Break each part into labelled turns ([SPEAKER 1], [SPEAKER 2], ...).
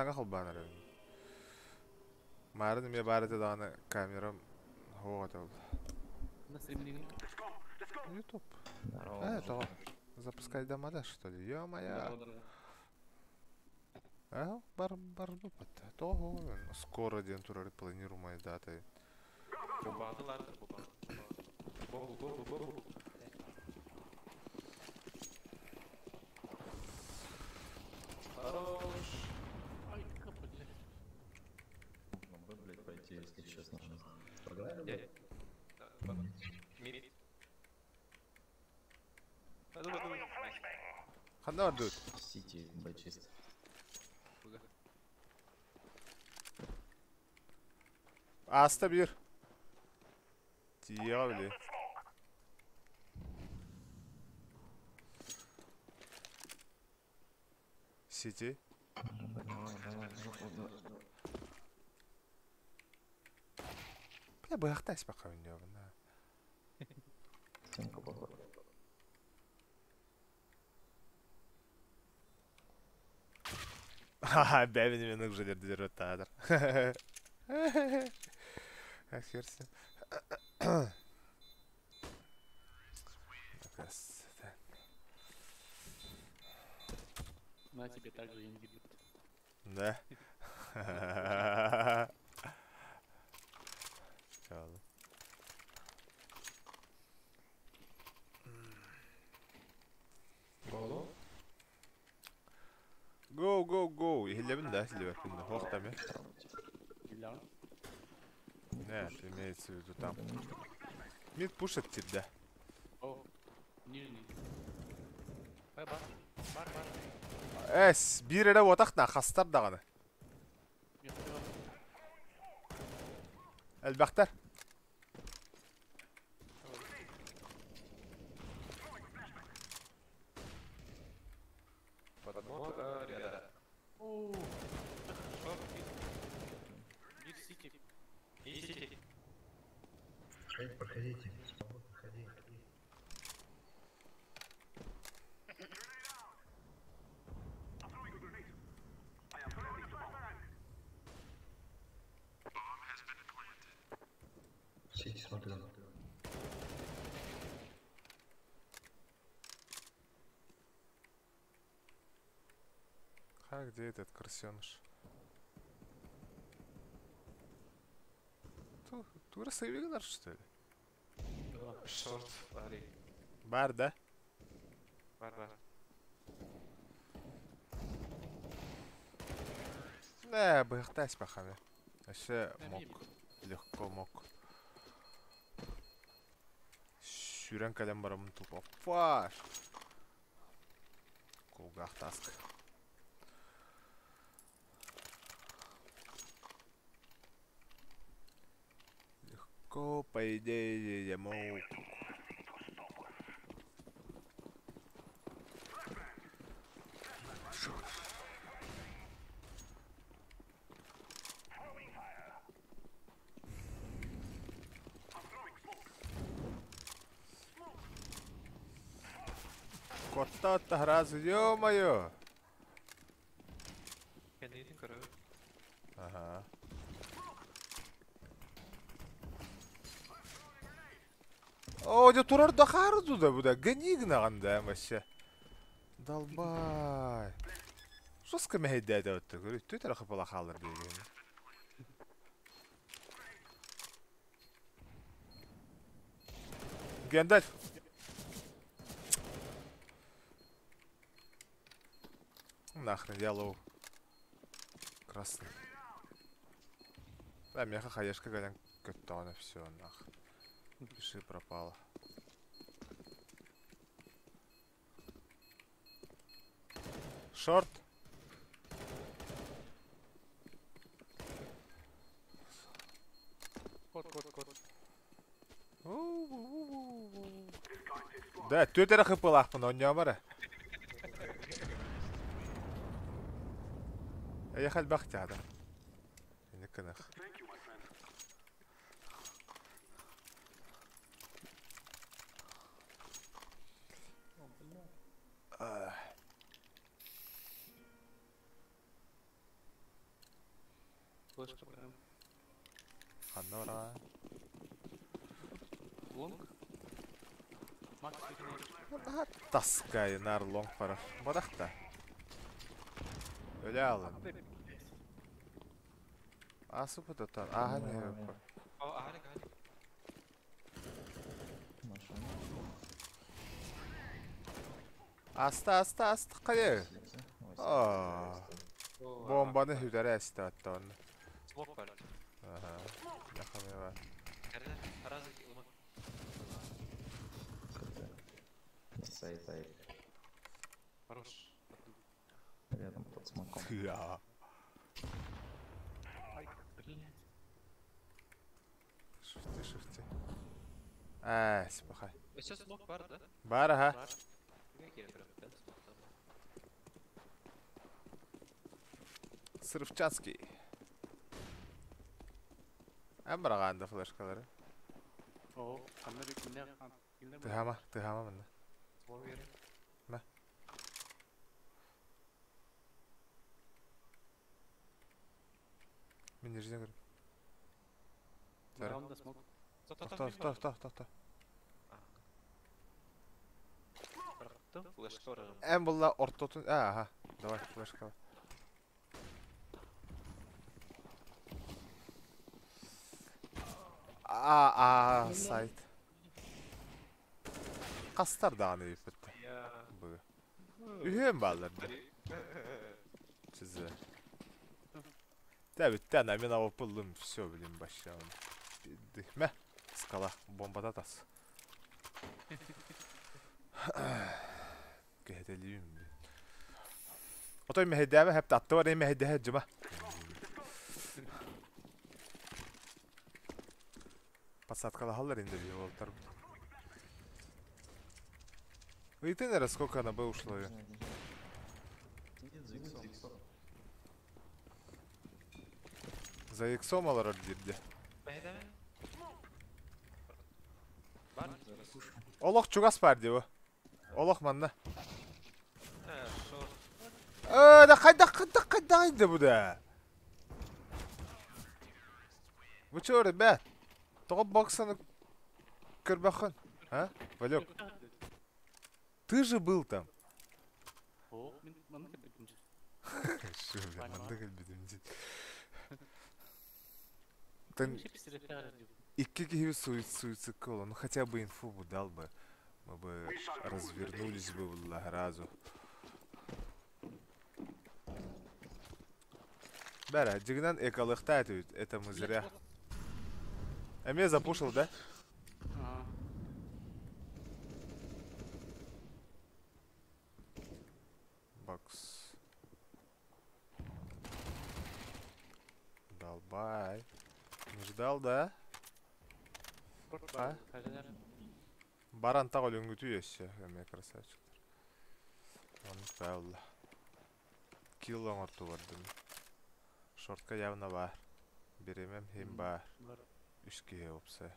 [SPEAKER 1] Саҥа холбоон эрэбин. Маарын эмиэ баар этэ даҕаны камерам суох этэ ол.
[SPEAKER 2] На стриминге.
[SPEAKER 1] Ютуб.
[SPEAKER 3] Здорово,
[SPEAKER 1] Тоҕо?
[SPEAKER 3] мужики.
[SPEAKER 1] Запускайдамада, что ли? Ё-моё.
[SPEAKER 2] Здорово, здорово.
[SPEAKER 1] А, бар барбыппыт. Тоҕо скоро диэн турар планируемая дата.
[SPEAKER 2] Кубатылар, кубаты. Бомбу, бомбу, бомбу. Хорош. Ай, блядь.
[SPEAKER 3] Могу, блядь, пойти, если честно. Погнали,
[SPEAKER 2] Я...
[SPEAKER 3] блядь?
[SPEAKER 2] Да, Мид. Да, давай, давай.
[SPEAKER 1] Ханна бардыбыт?
[SPEAKER 3] Сити, б, чисто.
[SPEAKER 2] Буга.
[SPEAKER 1] Ааста биир. Тиийэҕэ били. Сити.
[SPEAKER 3] Давай, давай, жопу, давай.
[SPEAKER 1] Бля, быһахта эспэххэ ойнуобун.
[SPEAKER 3] Стенку походу.
[SPEAKER 1] Ха-ха, бэбин мен уже дерет Как хер с ним.
[SPEAKER 2] На тебе также ингибит.
[SPEAKER 1] Да. Чал.
[SPEAKER 2] Голо.
[SPEAKER 1] Go, go, go. Иһиллэбин да, иһиллэбэппин да. Ох там.
[SPEAKER 2] Бля.
[SPEAKER 1] Нет, имеется в виду там. Мид пушит тебя.
[SPEAKER 2] О, нижний. Бар, бар. Бар, бар.
[SPEAKER 1] Эс, биир эрэ уотахна хастар даҕаны.
[SPEAKER 2] Мертвый.
[SPEAKER 1] Элбэхтэр.
[SPEAKER 2] Подмотка ряда. О, мид. Мид сити. И сити.
[SPEAKER 4] Проходите, проходи. Сити смотрю.
[SPEAKER 1] А где этот крысёныш? Тура Савигнар, что ли?
[SPEAKER 2] Шорт, пари.
[SPEAKER 1] Бар, да?
[SPEAKER 2] Бар, бар.
[SPEAKER 1] Не, быһахта эспэххэ. Өссө мог. Легко мог. Сүүрэн кэлэн бараммын тупо. Фаш! Кулгаах таск. Легко, по идее, я мог. Котта разу, ё-моё!
[SPEAKER 2] Кэннигитин көрөбүт.
[SPEAKER 1] Ага. О, дьэ турар да хаар да бу да гони гынаҕын да вообще. Долбай. Жестко мэһэйдээтэ өттө көрү. Түт эрэ хапыла хаалар биһигини. Гэндальф. Нахрен, я low. Красный. Да, меха хаешка галян көттөҕүнэ все нах. Пиши пропало. Шорт.
[SPEAKER 2] Кот, кот, кот.
[SPEAKER 1] Да, түөрт эрэ хыппылаахпын оонньоомор. Эйиэхэ элбэх театр. Инник гынах.
[SPEAKER 2] Флешка прям.
[SPEAKER 1] Ханна бараҕа?
[SPEAKER 2] Long. Макс викинер.
[SPEAKER 1] Таскай нар long барар. Бодахта. Өлө алын. Асы путатан. Аха не
[SPEAKER 3] Давай.
[SPEAKER 2] О, аһарык, аһарык.
[SPEAKER 3] Машина.
[SPEAKER 1] Аста аста аста хайы.
[SPEAKER 3] Сити. Ой,
[SPEAKER 1] А.
[SPEAKER 3] сити.
[SPEAKER 2] О,
[SPEAKER 1] Бомбаны хүдәрә әсті атты оны.
[SPEAKER 2] Smoke бар.
[SPEAKER 1] Аха. Яхамы бар.
[SPEAKER 2] Кәрдә, разы улма.
[SPEAKER 3] КТ. Сайт, айк.
[SPEAKER 2] Хорош.
[SPEAKER 3] Рядом под смоком.
[SPEAKER 1] Я.
[SPEAKER 2] Ай, блядь.
[SPEAKER 1] Шифти, шифти. Ә, сипахай.
[SPEAKER 2] Өсө smoke бар да?
[SPEAKER 1] Бар аха.
[SPEAKER 2] Бар. Неге керек бирок, да, smoke там.
[SPEAKER 1] Сырывчанский. Эн бараҕаанда флешкалары.
[SPEAKER 5] О, ханна бик мине килне бу.
[SPEAKER 1] Тыһама, тыһама манна.
[SPEAKER 2] Smoke бере.
[SPEAKER 1] Мә. Мин нижне көрүм.
[SPEAKER 5] Барам да smoke.
[SPEAKER 1] Тохто, тохто, тохто, тохто.
[SPEAKER 2] Бырактым, флешка барам.
[SPEAKER 1] Эн булла ортотун, а, аха. Давай, флешка. А, а, сайт. Кастар даҕаны үппүттэ.
[SPEAKER 2] Я.
[SPEAKER 1] Бу. Үһүөн бааллар да. Чизэ. Та бүттэ, ана мен авапыллым, все, блин, башам. Мә, скала, бомбада тас. Кэһэтэлиим. Отой мэһэйдээбэ хэпт атты бар мэһэйдэһэ жыма. Подсадкалаһаллар инде би болтар. И ты, наверное, сколько на Б ушло её?
[SPEAKER 3] Сидит за иксом.
[SPEAKER 1] За иксом алар дирде.
[SPEAKER 2] Бәйдәме? Бар.
[SPEAKER 1] Олох чугас бар диво. Олох манна.
[SPEAKER 2] Э, short.
[SPEAKER 1] Э, да кайда кайда кайда инде бу да. Вы чё, ребят? Тоҕо боксаны көрбөххүн? А? Валек, ты же был там.
[SPEAKER 5] О, мин манна кэлбитим.
[SPEAKER 1] Шо, бля, манна кэлбитим дии. Тэн икки киһи суицидка ну хотя бы инфу бы дал бы. Мы бы развернулись бы сразу. Бәрі, дьиҥинэн экалыахта это, это мы зря. Эме запушил, да?
[SPEAKER 5] Ага.
[SPEAKER 1] Бакс. Долбай. Не ждал, да? А? Баран тағы өлөңгүтү өссө, эме красавчиктар. Оны правильно. Килл оҥорту бардым. Шортка явно бар. Беремем хем бар.
[SPEAKER 5] Бар.
[SPEAKER 1] Үс киһи опса.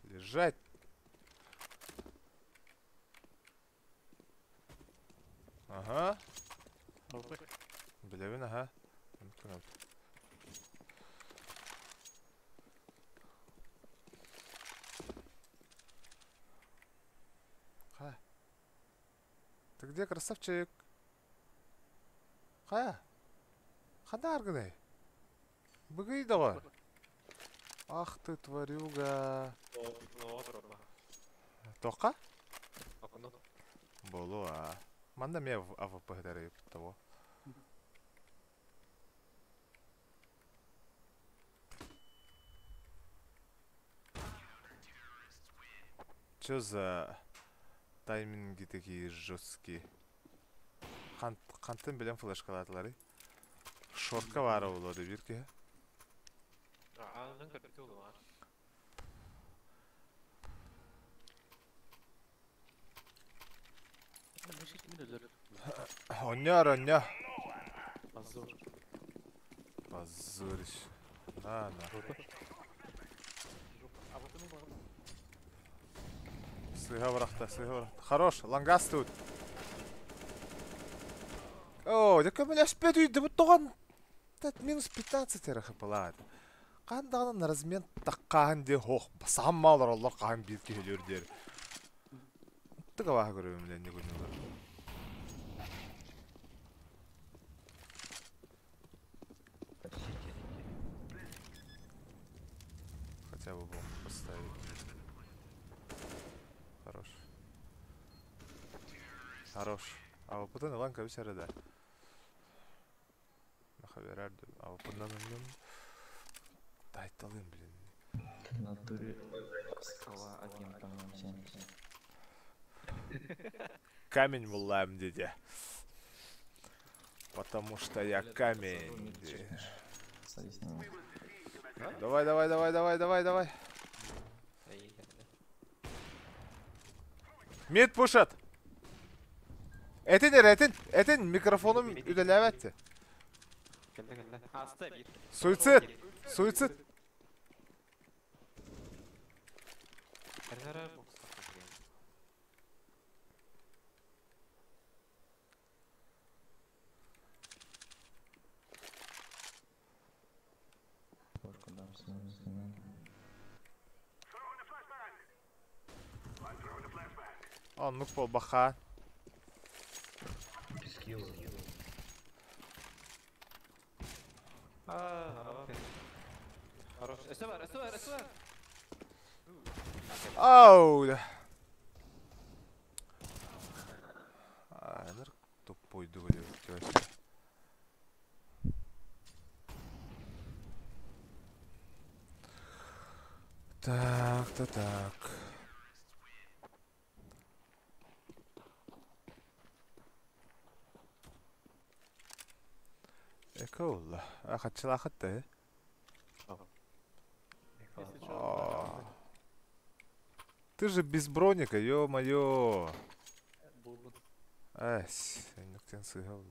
[SPEAKER 1] Лежать. Ага. Билэбин, аха. Мүмкүн ол. Ха. Ты где, красавчик? Ха. Ханна аргыный? Быгый давай. Ах ты, тварюга.
[SPEAKER 2] О, дроба.
[SPEAKER 1] Тока?
[SPEAKER 2] Окно.
[SPEAKER 1] Болу, а. Манна ме АВП того. Чё за тайминги такие жесткие? Хантан билэн флешкалаатылар. Шортка баара буолуо биир киһи.
[SPEAKER 2] Аанын көрбүтү болу.
[SPEAKER 1] Онньор, онньо.
[SPEAKER 5] Позор.
[SPEAKER 1] Позорище. На, на.
[SPEAKER 5] А вот ему бар.
[SPEAKER 1] Сыга бырахта, сыга бырахта. Хорош, лангас тут. О, да көмөлөспөт үйдү бу тоҕон минус 15 эрэ хапылаат. Хаан даҕаны на размен таккааһын диэ хоох саамма олороллор хаан биир киһилиөр диэр. Тыга бааһа көрөбүм лэнни күнүлөр.
[SPEAKER 4] Сити.
[SPEAKER 1] Хотя бы бомбу поставить. Хорош. Хорош. А вот потом Иван кабисара да. Нахаберар А вот потом Дай талым, блин.
[SPEAKER 3] В натуре скала 1, по-моему, 70.
[SPEAKER 1] Камень в деде. Потому что я камень.
[SPEAKER 3] Садись на него.
[SPEAKER 1] Давай, давай, давай, давай, давай, давай. Мид пушат. Этин, этин, этин микрофонум үлэлээбэтти.
[SPEAKER 2] Кэллэ кэллэ. Аста бир.
[SPEAKER 1] Суицид! Суицид!
[SPEAKER 2] Эрнера бокс тахсан
[SPEAKER 3] Флешку дам с ним, с ним.
[SPEAKER 1] Оннук буолбаха.
[SPEAKER 4] Без килла.
[SPEAKER 2] Аа, Хорош. Өсө бар, өсө бар, өсө бар.
[SPEAKER 1] Оу! А, ныр тупой дугу Так, так, так. Экоулла. А хатчылахатты.
[SPEAKER 5] Если чё,
[SPEAKER 1] Ты же без броника, ё-моё.
[SPEAKER 5] Буду.
[SPEAKER 1] Ась, ніктен сыгал.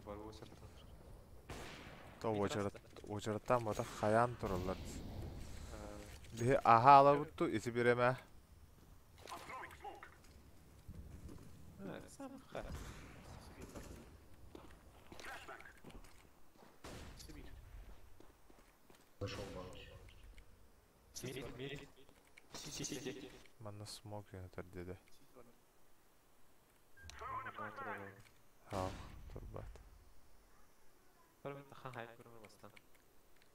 [SPEAKER 2] Бар очерт.
[SPEAKER 1] То очерат, очераттан бата хаян тураллар. Бихи аха ала бутту, ити биреме.
[SPEAKER 2] Сам ха.
[SPEAKER 5] Сибирь.
[SPEAKER 4] Зашел баунти.
[SPEAKER 2] Мид, мид. Сити, сити.
[SPEAKER 1] Манна смок янатар деди.
[SPEAKER 5] Сити бар.
[SPEAKER 1] Ха, турбат.
[SPEAKER 2] Хан хайп көрүмөр бастан.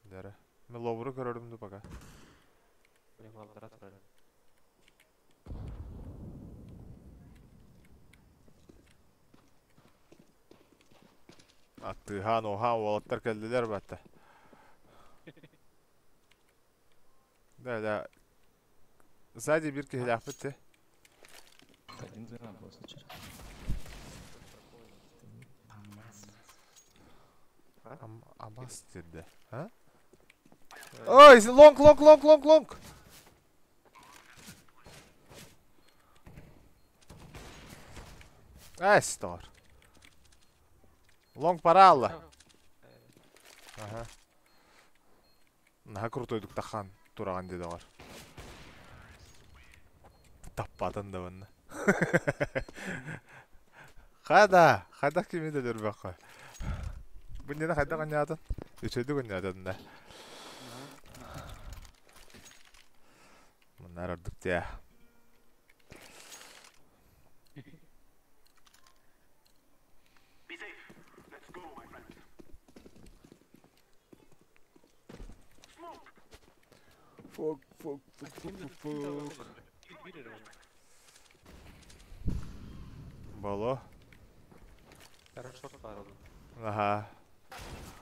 [SPEAKER 1] Дәрі. Мен лобуру көрөрүмдү пока.
[SPEAKER 2] Билем алдыра турар.
[SPEAKER 1] Аттыхан, охан, уолаттар келдилер батта. Да, да. Сзади бир киһилээх битти.
[SPEAKER 3] Один за был сейчас.
[SPEAKER 1] Амас деді. А? Ой, лонг, лонг, лонг, лонг, лонг. Эс, тор. Лонг паралла. Ага. Наха крутой дуктахан тураган деди бар. Таппадын да бұны. Хада, хада кимеде баққа. Бұл нені хайда қанядын? Үчөйді күннядын да. Мынар ырдык те. Фок, фок, фок, фок, фок. Бало.
[SPEAKER 2] Шорт бар oldu.
[SPEAKER 1] Ага.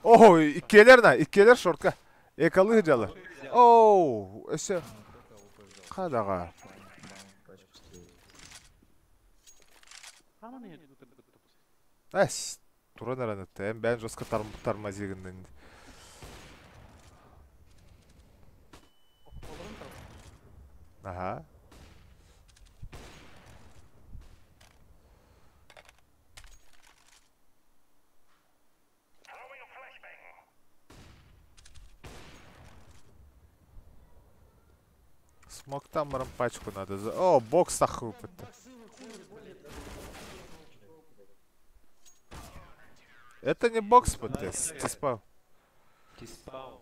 [SPEAKER 1] Ой, иккелер на, иккелер шортка. Экалы жалар. Оу, эсе. Кадага. Эс, туран аранытты. Эм бән жестко тормозигінден. Ага. Смоктан баран пачку надо за... О, бокс таххыбыппыт. Это не бокс, ПТ, тиспау.
[SPEAKER 2] Тиспаун.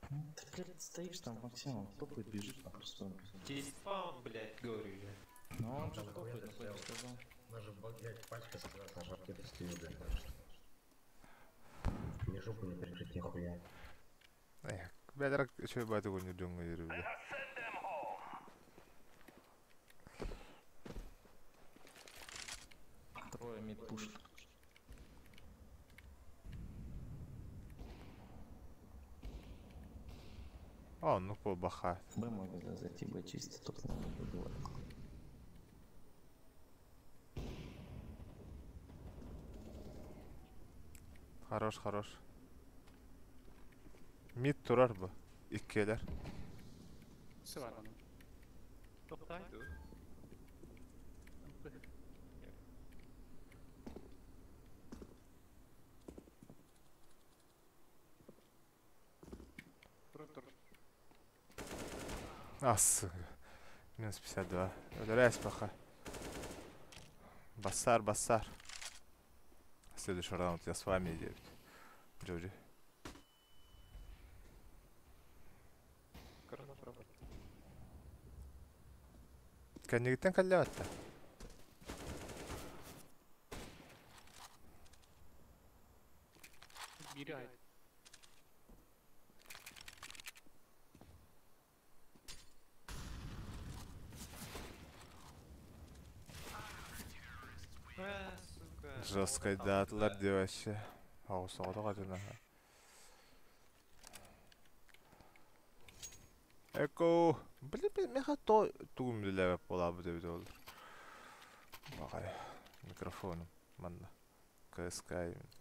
[SPEAKER 3] Ты, блядь, стоишь там, Максим, он топает, бежит на сторону.
[SPEAKER 2] Тиспаун, блядь, говорю я.
[SPEAKER 3] Ну он же топает, нахуй я сказал.
[SPEAKER 4] У нас же, блядь, пачка собралась на шапке стоит, блядь. Мне жопу не прикрыть нихуя.
[SPEAKER 1] Эх, блядь, рак, что я его не думаю, бля.
[SPEAKER 3] Трое мид пушит.
[SPEAKER 1] О, ну побаха.
[SPEAKER 3] Б могут да, зайти, Б чисто, топ надо выбивать.
[SPEAKER 1] Хорош, хорош. Мид турар бу. Иккиэлэр.
[SPEAKER 5] Все ладно.
[SPEAKER 2] Топтай ду.
[SPEAKER 5] Тур, тур.
[SPEAKER 1] А, сука. Минус 52. Ударяйся, паха. Басар, басар. Следующий раунд я с вами, 9. Джоджи.
[SPEAKER 2] Корона пробуй.
[SPEAKER 1] Кэннигиттэн кэллэбэтта.
[SPEAKER 5] Бири ай.
[SPEAKER 2] Сука.
[SPEAKER 1] Жестко даатылар дии вообще. Оҕус оҕото хатына. Эко. Блин, блин, меха то тугум билебеп болабы деп олор. Багай. Микрофоном. Манна. КСК именно.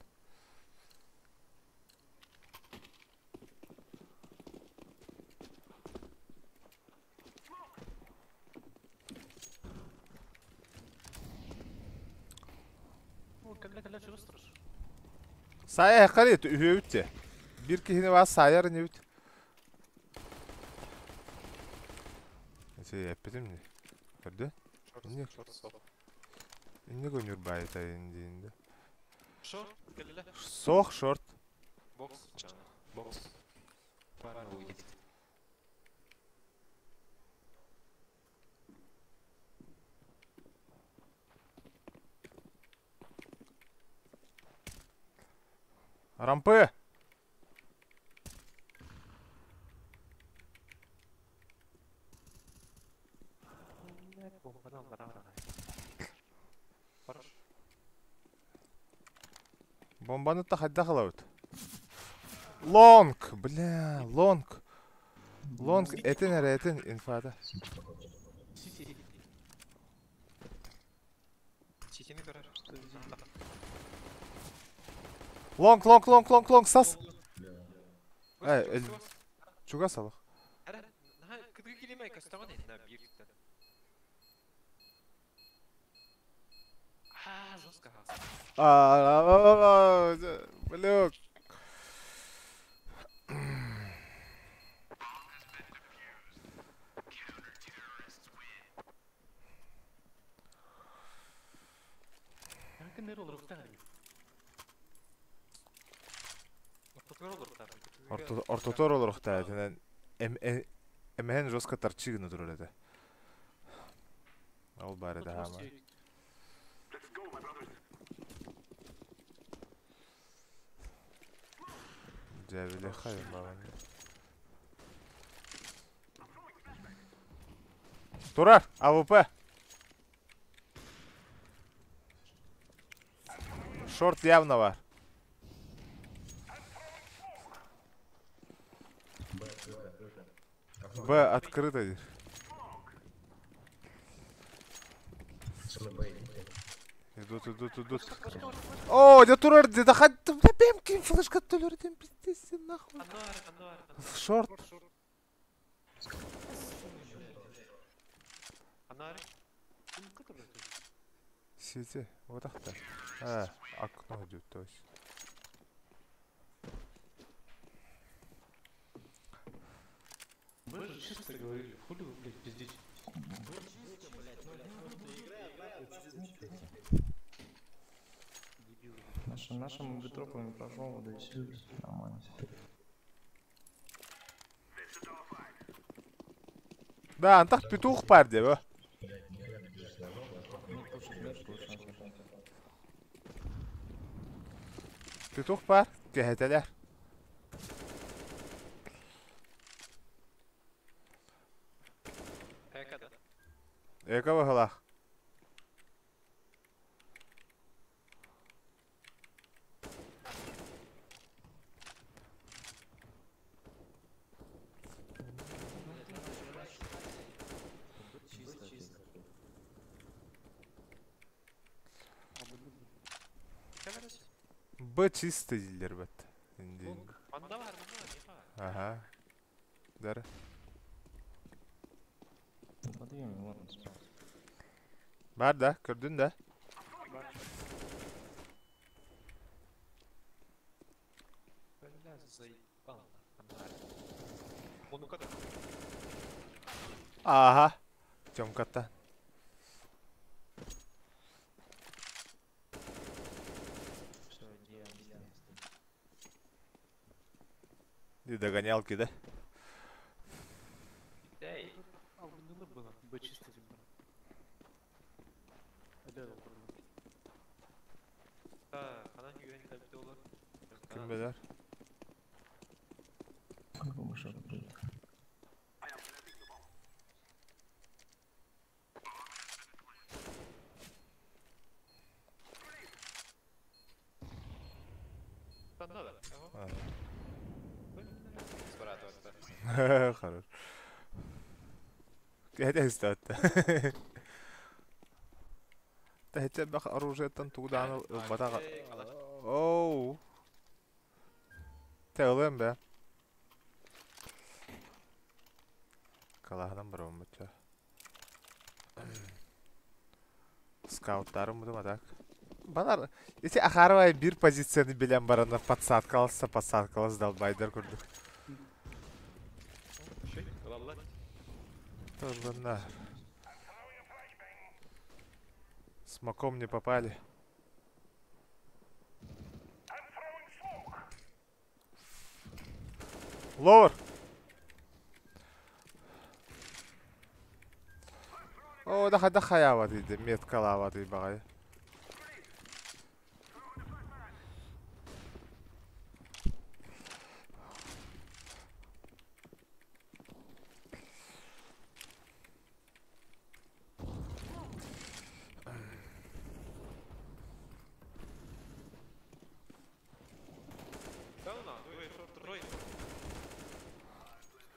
[SPEAKER 5] О, кэллэ кэллэ чугас турар.
[SPEAKER 1] Сая қарет үһүөбүт Бир киһини баа саайар инибит. Эти эппитим не. Көрдө?
[SPEAKER 2] Шорт,
[SPEAKER 1] Не.
[SPEAKER 2] шорт, стоп.
[SPEAKER 1] Инне көнүр байта индиинде.
[SPEAKER 2] Шорт, кэллэ.
[SPEAKER 1] Сох шорт.
[SPEAKER 2] Бокс, чана. Бокс. Пара выйдет.
[SPEAKER 1] Рампы!
[SPEAKER 2] Хорош.
[SPEAKER 1] Бомбаны та хайда халабыт. Лонг! Бля, лонг. Лонг, этин эрэ, этин инфата.
[SPEAKER 5] Сити.
[SPEAKER 2] Ситини көрөр.
[SPEAKER 1] Лонг, лонг, лонг, лонг, лонг, сас!
[SPEAKER 4] Бля.
[SPEAKER 1] Эй, эл- Чугас алах.
[SPEAKER 2] Ара, наха кытгы килимай кастаган на биртен. А, жестко.
[SPEAKER 1] А, Блюк.
[SPEAKER 5] Кэннер олоруохтаах эбит.
[SPEAKER 2] Ортотугар олоруохтаах.
[SPEAKER 1] Ортотор олоруохтаах этинэн эмэһэн жестко торчи гына турар этэ. Ол баары да хаама. Дьээбили хайын баҕан. Турар! АВП! Шорт явно бар.
[SPEAKER 4] Б открыто. Окно.
[SPEAKER 1] Б открыто.
[SPEAKER 4] Пацаны, Б идите.
[SPEAKER 1] Идут, идут, идут. О, дьэ турар дии, да хат, бля, бэм ким флешка төлөрдүм, пиздец, нахуй.
[SPEAKER 2] Аннар, аннар, аннар.
[SPEAKER 1] Шорт.
[SPEAKER 5] Шорт.
[SPEAKER 2] Аннар.
[SPEAKER 5] Ким турар?
[SPEAKER 1] Сити, вот так-то. А, окно идет, то есть.
[SPEAKER 5] Б же
[SPEAKER 2] чисто говорили, хули вы, блядь, пиздите. Дебилы.
[SPEAKER 3] Наша, нашим битропами прошел, да и все, нормально все.
[SPEAKER 1] Да, антах петух пар деп.
[SPEAKER 3] Ну, слушай, нет, слушай.
[SPEAKER 1] Петух пар, кэһэтэлэр.
[SPEAKER 2] Эка да.
[SPEAKER 1] Эка баһылаах.
[SPEAKER 3] Чисто, чисто.
[SPEAKER 1] Б чисто дииллэр бат.
[SPEAKER 2] Манда бар, манда бар, не бар.
[SPEAKER 1] Ага. Дара.
[SPEAKER 3] Ну, подъеме, вон он спал.
[SPEAKER 1] Бар да, көрдүн да.
[SPEAKER 2] Бля, заебал, нахуй. Мунука да.
[SPEAKER 1] Ага. Тёмката.
[SPEAKER 3] Все, иди, иди.
[SPEAKER 1] И догонялки, да?
[SPEAKER 2] Эй.
[SPEAKER 5] А, было было, Б чисто типа. Да, да,
[SPEAKER 2] Да, она не говорит, как доллар.
[SPEAKER 1] Ким билэр?
[SPEAKER 3] Как бы мышок будет.
[SPEAKER 2] Да, надо.
[SPEAKER 1] Ага.
[SPEAKER 2] Справа,
[SPEAKER 1] Хорош. Кэһэтэ истээтэ. Тэһэтэ бах оружиеттан тугдааны ылбатаҕа. Оу. Тэ ылыам бэ. Калаһынан барабын бачча. Скауттарым бутум атак. Балар, ити Ахарова бир позицияны билен барана подсадкаласа подсадкалас далбайдар көрдүк. Тоже Смоком не попали. Ловер! О, да да хаява дейді, меткалава дейді бағай.
[SPEAKER 2] Да ну на, двое, трое.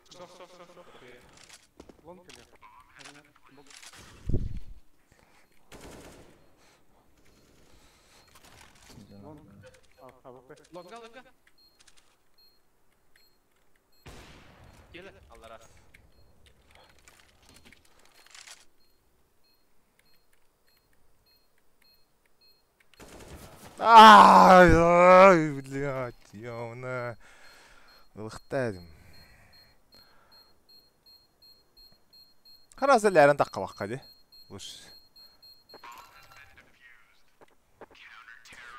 [SPEAKER 2] Все, все, все, все.
[SPEAKER 5] Лонг или? Бок.
[SPEAKER 3] Иди
[SPEAKER 5] Лонг.
[SPEAKER 3] нахуй.
[SPEAKER 5] А, АВП.
[SPEAKER 2] Лонга, лонга. Келе, аллара.
[SPEAKER 1] Ай, ай, блядь, ёмна. Ылықтадым. Қараса ләрін таққа баққа де. Лучше.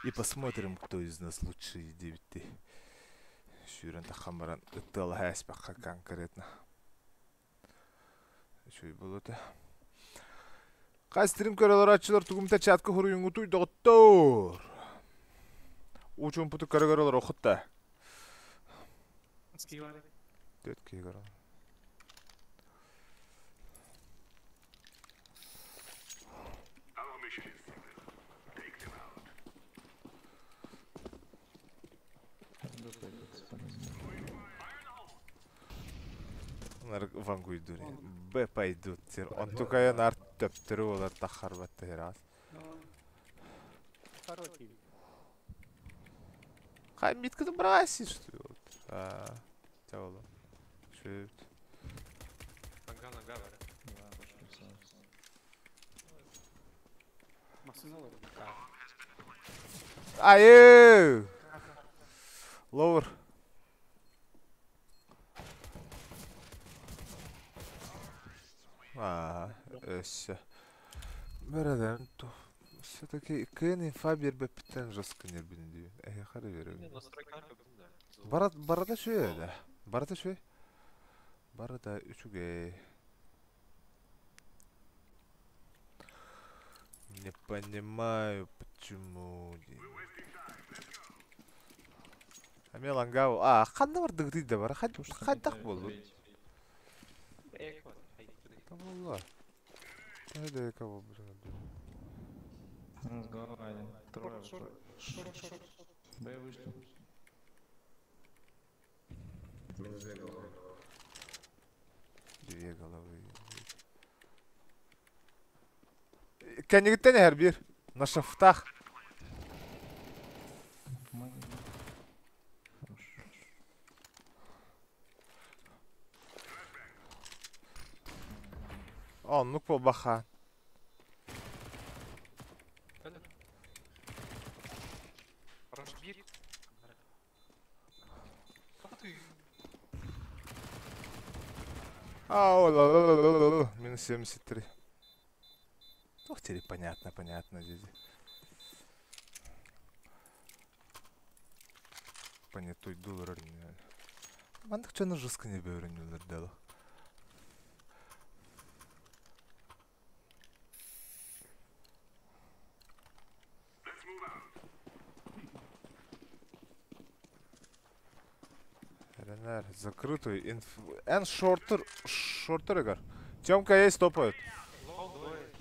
[SPEAKER 1] И посмотрим, кто из нас лучший девяти. Сүүрэн таххан баран ыттыалаһа эспэххэ конкретно. Үчүгэй буолуо Хас стрим көрөлөр тугумта чатка хуруйуҥутуй доҕоттоор. Уучумпуту көрө көрөлөр охутта.
[SPEAKER 5] Скивали.
[SPEAKER 1] Төрт киһи көрөр.
[SPEAKER 3] Б пойдет, полезно.
[SPEAKER 1] Олар вангуйдур. Б пойдут. Онтукайын арт төптөрү олар тахарбатта херас.
[SPEAKER 5] Хороший.
[SPEAKER 1] Хай митканы браси что ли? А, тяоло. Шөт.
[SPEAKER 2] Лонга, лонга, бар.
[SPEAKER 3] Да, пошли, всё.
[SPEAKER 5] Машина
[SPEAKER 1] Айы! Ловер. Аа, өссө. Бэрэдэн все-таки кыын инфа биэрбэппиттэн жестко нербин диибин. Эһиэхэ эрэ биэрэбин. Барат барыта үчүгэй да. Барыта үчүгэй. Барыта үчүгэй. Не понимаю, почему. Эмиэ лангау. А, ханна бардыгытый да бар. Хайдах буоллун? Табылла. Төһө да буолбутун
[SPEAKER 3] Минус голова один. Трое.
[SPEAKER 5] Шорт, шорт, шорт.
[SPEAKER 3] Б вышли.
[SPEAKER 4] Минус две головы.
[SPEAKER 1] Две головы. Кэннигиттэн эһэр биир. На шафтах.
[SPEAKER 3] Помоги. Хорош.
[SPEAKER 1] Оннук буолбаха.
[SPEAKER 2] Хорош биир.
[SPEAKER 1] Ау, минус 73. Ух, теперь понятно, понятно, дяди. Понятой доллар. Мандык чаны жестко не бөрүнүлөр дало. РНР, закрытую инф... Эн шортер, шортер игр. Тёмка есть, топают.
[SPEAKER 2] Лоу двое.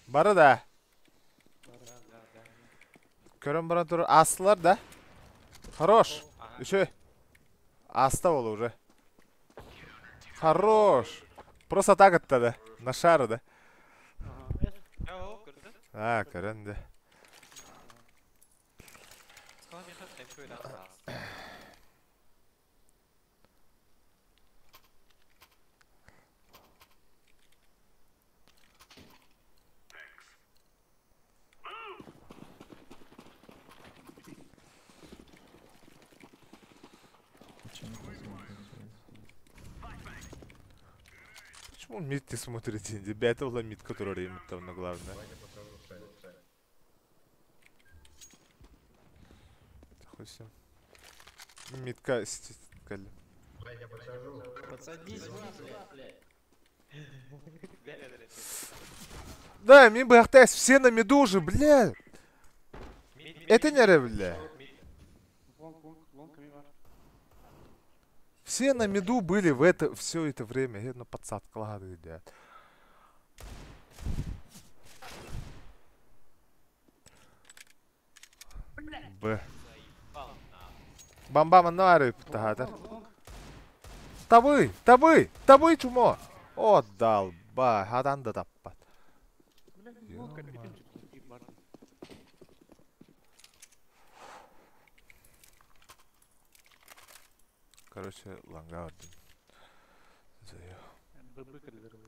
[SPEAKER 1] Бары да. Көрөн баран тур астылар да. Хорош. Еще. Аста ол уже. Хорош. Просто так это да. На шары да. А, көрөн да.
[SPEAKER 3] Зачем это смотрите?
[SPEAKER 1] Почему мид не смотрите? Ребята, была мид, который римит там, но главное.
[SPEAKER 4] Давайте посажу С.
[SPEAKER 1] Хуй с ним. Мидка кали.
[SPEAKER 4] Давайте я подсажу.
[SPEAKER 2] Подсадись, блядь.
[SPEAKER 1] Да, ми бы ахтась, все на миду уже, бля. Это не ре, бля.
[SPEAKER 5] Лонг, лонг, лонг, ми бар.
[SPEAKER 1] Все на миду были в это все это время. Я на подсадка ладно, ребят. Б. Бам-бам, нары, птагатар. Табы, табы, табы, чумо. О, долба, хадан да таппат.
[SPEAKER 5] Бля, лонг, это бир бар.
[SPEAKER 1] Короче, ланга один. Заё.
[SPEAKER 5] ББ калибр.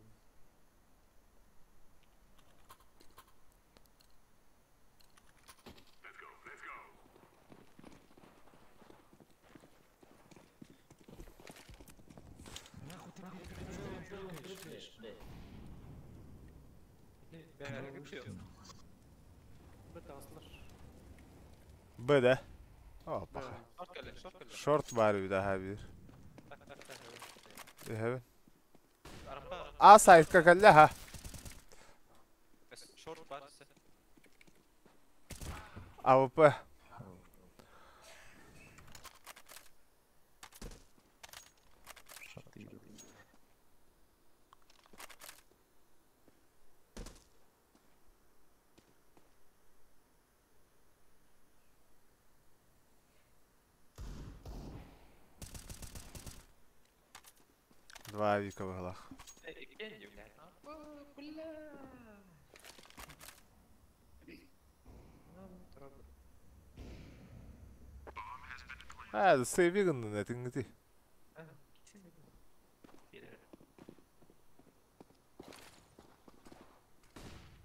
[SPEAKER 5] Б аслар.
[SPEAKER 1] Б, да? О, паха. Шорт бар bir daha bir. Evet. А сайтка калля
[SPEAKER 2] Шорт бар.
[SPEAKER 1] АВП.
[SPEAKER 3] Шорты идут.
[SPEAKER 1] Два вика в углах. А, сейвиган на тингти.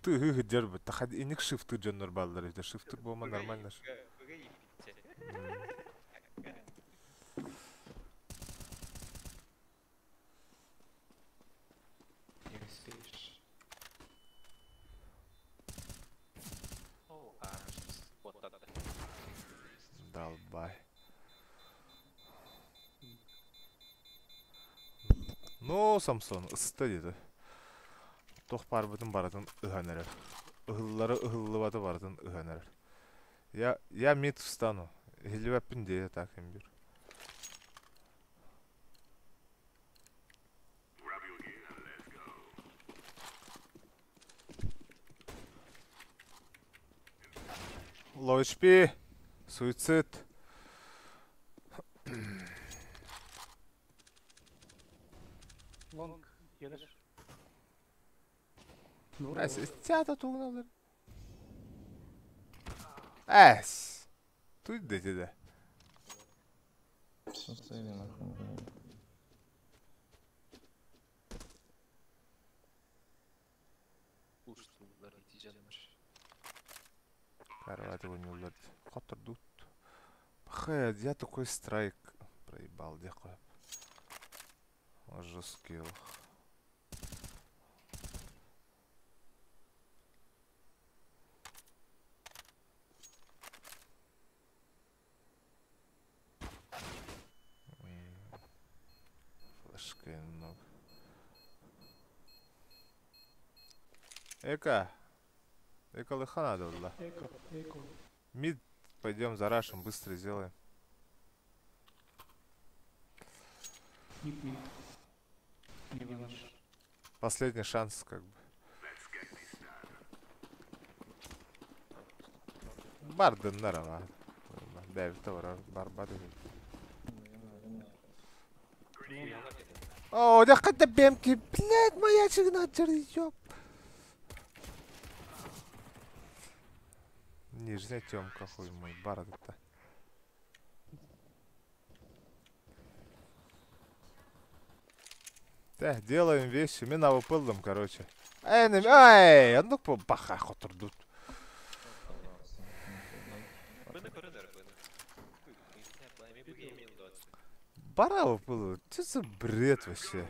[SPEAKER 1] Ты дербет, тахад иник шифты джоннор баллар, это шифтыр болма нормально.
[SPEAKER 3] Не успеешь.
[SPEAKER 2] О, вот так.
[SPEAKER 1] Долбай. Ну, Самсон, ысыта диэтэ. Туох баарбытын барытын ыһан эрэр. Ыһыллары ыһыллыбаты барытын ыһан эрэр. Я мид встану. Иһиллибэппин диэтэ так имбир. Low HP. Суицид.
[SPEAKER 5] Long gelir.
[SPEAKER 1] Театр тугуналар. Эс. Тут дете да.
[SPEAKER 3] Все стояли нахуй. блин.
[SPEAKER 2] Уштулар итижаннар.
[SPEAKER 1] Караваты ойнуулар. Котордут. Хэ, я такой страйк проебал, дехуй. Жесткий. Флешка много. Эка. Эка лыха надо было.
[SPEAKER 5] Eko, eko.
[SPEAKER 1] Мид пойдем за рашем, быстро сделаем.
[SPEAKER 5] Mid mid. Ne var?
[SPEAKER 1] Последний шанс, как бы. Бардыннар ама. Бэбите барар барбат. О, да хотя бемки, блядь, моя сигнатура, ёп. Нижняя темка, хуй мой, бар-то. Так, делаем вещи. Мы на выпылдом, короче. Эй, эй, ну баха хотурдут. Бара выпылду. Что за бред вообще?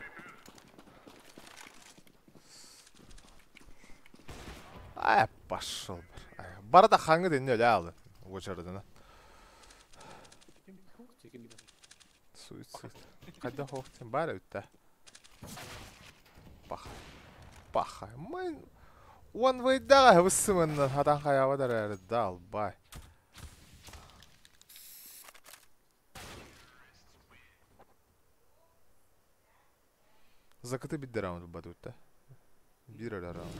[SPEAKER 1] Ай, пошел. Барда хаңы ден эле алды. Очардына. Суицид. Кайда хоқтен бар өтті. Паха. Паха. Мен он вайдаға высымыннан хадан хаябадар әрі дал бай. Закаты бидде раунд бадутта. Бир эле раунд.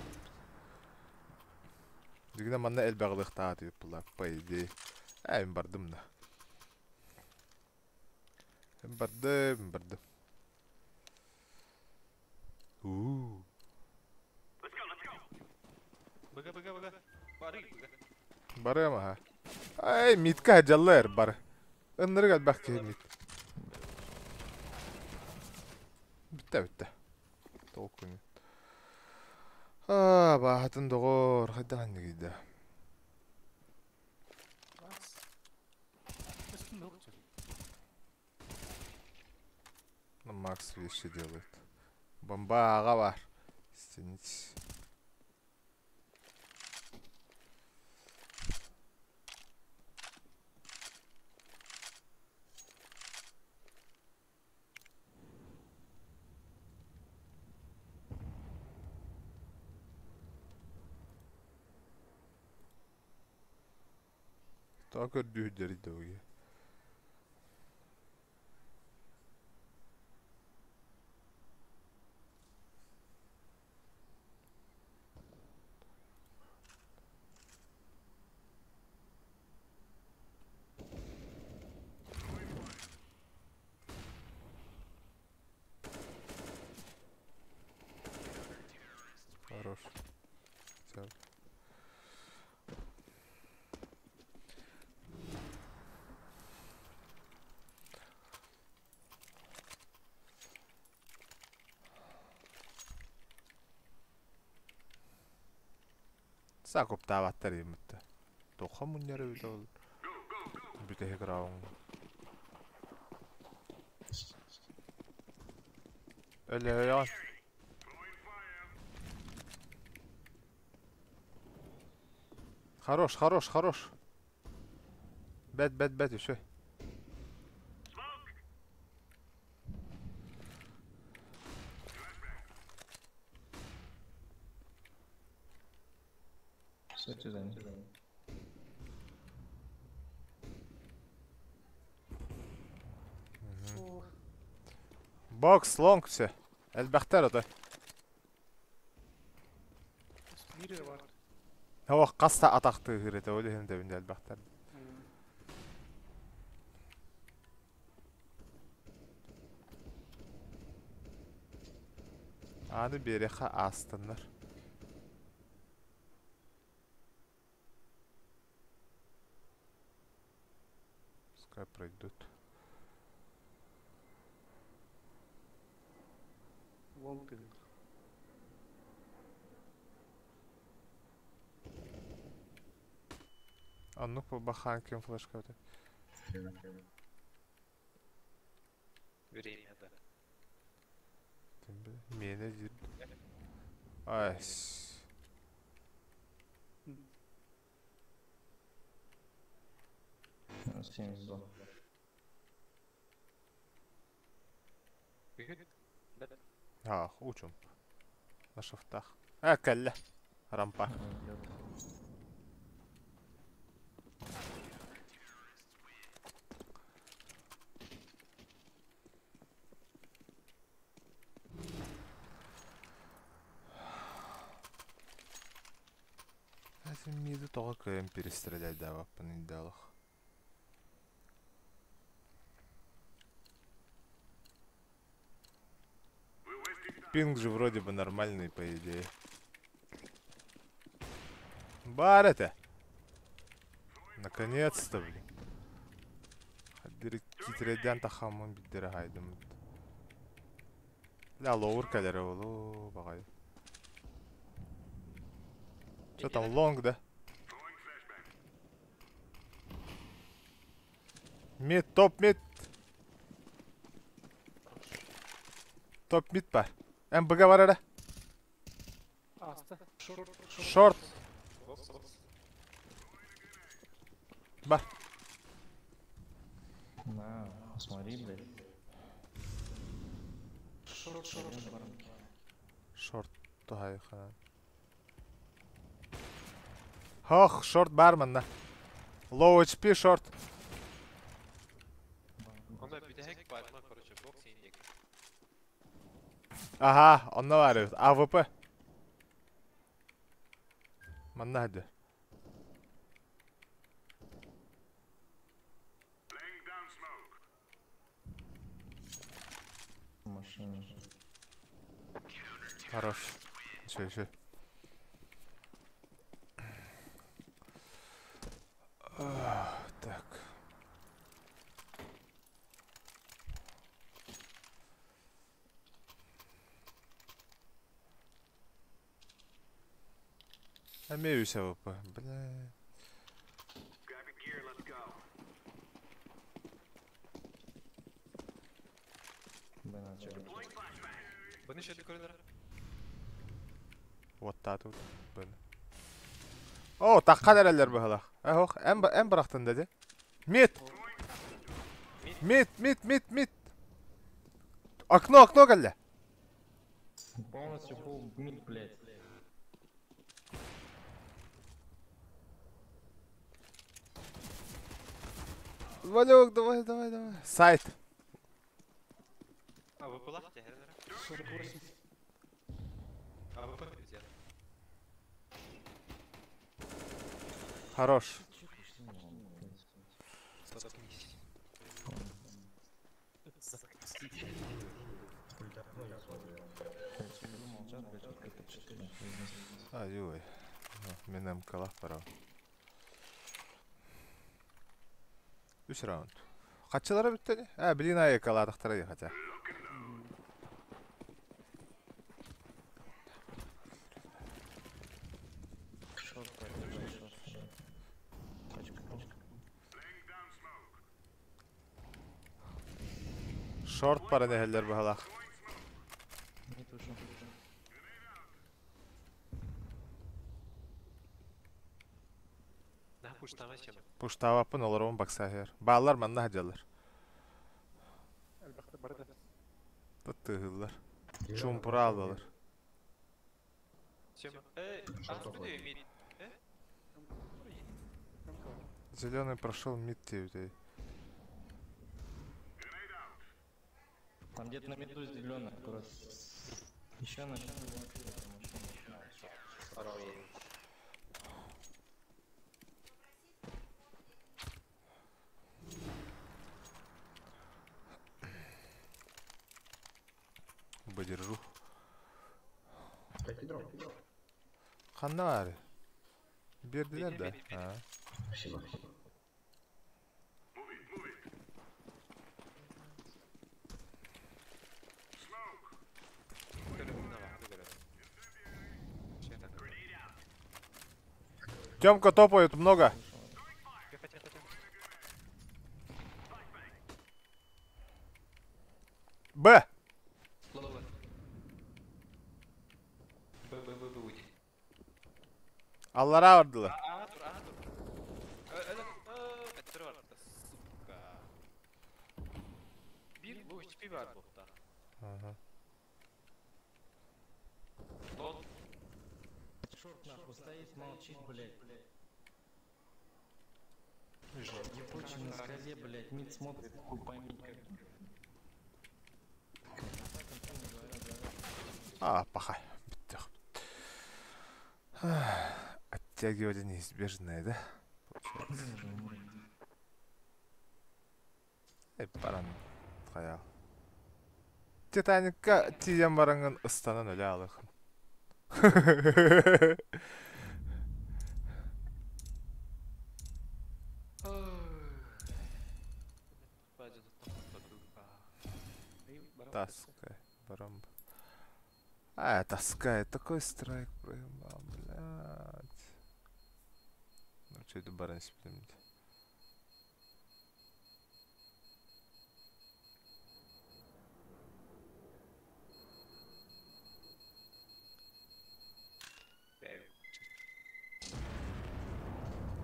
[SPEAKER 1] Дигинен манна элбэҕилыхтаа тип була, по идее. Ээ, мин бардым да. Мин бардым, мин бардым. Уу.
[SPEAKER 2] Быга, быга, быга. Бары, быга.
[SPEAKER 1] Барыам аха. Ай, митка жаллар бар. Ыннырык элбэх киһи мит. Бүтте, бүтте. Толку нет. Аа, баһатын доҕор, хайдахан дигийдэ. Ну, Макс вещи делает. Бомба аға бар. Стенить. Так көрдүүрдери дөөге. Хорош. Так. Сакуптаабаттар ииммитта. Тоха мунньара эбитэ ол. Бүтэһик раунд. Өлөйөн. Хорош, хорош, хорош. Бэт, бэт, бэт, еще.
[SPEAKER 3] Что за ним?
[SPEAKER 1] Бокс, лонг все. Элбэхтэр ото.
[SPEAKER 5] Биир бар.
[SPEAKER 1] Ох, хаста атахты хырыта, ол иһин дэбин элбэхтэр. Аны биэриэххэ аастыннар. Пускай пройдут.
[SPEAKER 5] Лонг тыгыр.
[SPEAKER 1] Оннук бахан ким флешка өтө.
[SPEAKER 2] Время, да.
[SPEAKER 1] Миэнэ диир. Ай.
[SPEAKER 3] Минус 72.
[SPEAKER 2] Күһүт. Бэт.
[SPEAKER 1] А, учум. На шифтах. А, кэллэ. Рампа.
[SPEAKER 3] Идет.
[SPEAKER 1] Миди тоҕо кыайан перестрелять-даабаппын өйдөөлөх. Пинг же вроде бы нормальный, по идее. Бар это! Наконец-то, блин. Китреден тахамын биддere хайдым. Ля лоур кэлэрэ олу багай. Что там, лонг, да? Мид, топ мид. Топ мид бар. МБГ бар эрэ.
[SPEAKER 5] Аста. Шорт.
[SPEAKER 1] Шорт.
[SPEAKER 2] Бокс, бокс.
[SPEAKER 1] Бар.
[SPEAKER 3] На, смотри, блядь.
[SPEAKER 5] Шорт, шорт,
[SPEAKER 3] Пойдем
[SPEAKER 5] шорт.
[SPEAKER 3] баранки.
[SPEAKER 1] Шорт тухайхан. Хох, шорт барман на. Low HP шорт.
[SPEAKER 2] Онно бүтэһик барма, короче, бокс индик.
[SPEAKER 1] Ага, онно бар эбит. АВП. Манна хады.
[SPEAKER 3] Машина.
[SPEAKER 1] Хорош. Еще, еще. Так. Имеюсь АВП. Бля.
[SPEAKER 3] Б начали.
[SPEAKER 2] Бұны шөді көрінер.
[SPEAKER 1] Вот так вот. Блин. О, таққан әрәлер бұғылақ. Ох, әм бірақтын деді. Мид! Мид, мид, мид, мид! Окно, окно кәлі!
[SPEAKER 3] Полностью фул мид, блядь.
[SPEAKER 1] Валек, давай, давай, давай. Сайт.
[SPEAKER 2] АВП-лах тәһәрелер.
[SPEAKER 5] 48.
[SPEAKER 2] АВП взял.
[SPEAKER 1] Хорош.
[SPEAKER 2] Заткнись.
[SPEAKER 4] Ну, я смотрел.
[SPEAKER 3] Блядь, сижу, молчат, блядь, вот как это четыре.
[SPEAKER 1] Ай, ой. Мен МК-лах барам. Үс раунд. Қачылары бітті не? А, блин, АЕК-ладықтары хотя.
[SPEAKER 3] Шорт, блядь, шорт, шорт. Пачка, пачка.
[SPEAKER 1] Шорт баран иһэллэр быһыылаах.
[SPEAKER 3] Мид ушел.
[SPEAKER 2] На пуштама чем?
[SPEAKER 1] Пуштаабаппын олоробун бакса иһэр. Бааллар манна сылдьаллар.
[SPEAKER 5] Элбэхтэ барда.
[SPEAKER 1] Тыһыыллар. Чуумпура аллалар.
[SPEAKER 2] Чем? Эй,
[SPEAKER 4] Шорт
[SPEAKER 2] а,
[SPEAKER 4] уходит.
[SPEAKER 2] мид. Э?
[SPEAKER 1] Зеленый прошел мид диэбитий.
[SPEAKER 3] Там где-то на миду зеленый, аккуратно. Еще на
[SPEAKER 2] Второй.
[SPEAKER 1] Выдержу.
[SPEAKER 4] Пойти дроп.
[SPEAKER 1] Ханна баар? Биэрдилэр да?
[SPEAKER 2] Бери, бери,
[SPEAKER 1] А.
[SPEAKER 4] Спасибо.
[SPEAKER 1] Тёмка топает много.
[SPEAKER 2] Тихо, тихо, тихо.
[SPEAKER 1] Б!
[SPEAKER 2] Лола. Б, Б, Б, Б, уйди.
[SPEAKER 1] Аллара бардылар.
[SPEAKER 2] А, тур, а, тур. Э, это, э, сука. Bir bu HP var botta.
[SPEAKER 1] Ага.
[SPEAKER 2] Лол.
[SPEAKER 3] Шорт нахуй стоит, молчит, блядь. Ебучий на скале, блядь, мид смотрит, хуй пойми как.
[SPEAKER 1] А, пахай. Бүттэх. Оттягивание неизбежное, да? Получается. Эй, баран хаял. Титаникка тиийэн бараҥҥын ыстанан өлө хаалыаххын. Таскай, барам. А, таскай, такой страйк проебал, блядь. Ну, что это баран себе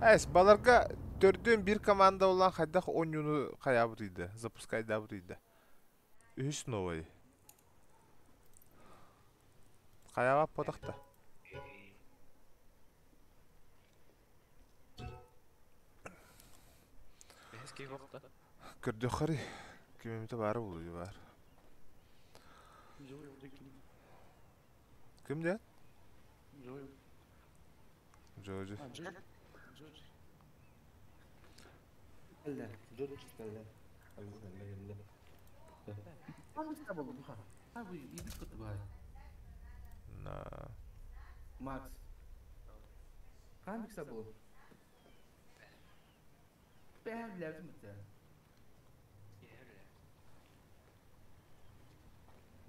[SPEAKER 1] Эс, баларга төрдүөн биир команда буолан хайдах оонньууну хайаабыт запускайдаабыт ыйда. Үһүс новый. Хайаҕа потахта. Көрдөххөрүй. Кимимите баары булуй бар. Ким диэн? Джоджи. На.
[SPEAKER 6] Макс. Ханнык сабыл? Бэһэр билээбитим бытта.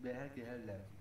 [SPEAKER 6] Бэһэр киһэр билээбитим.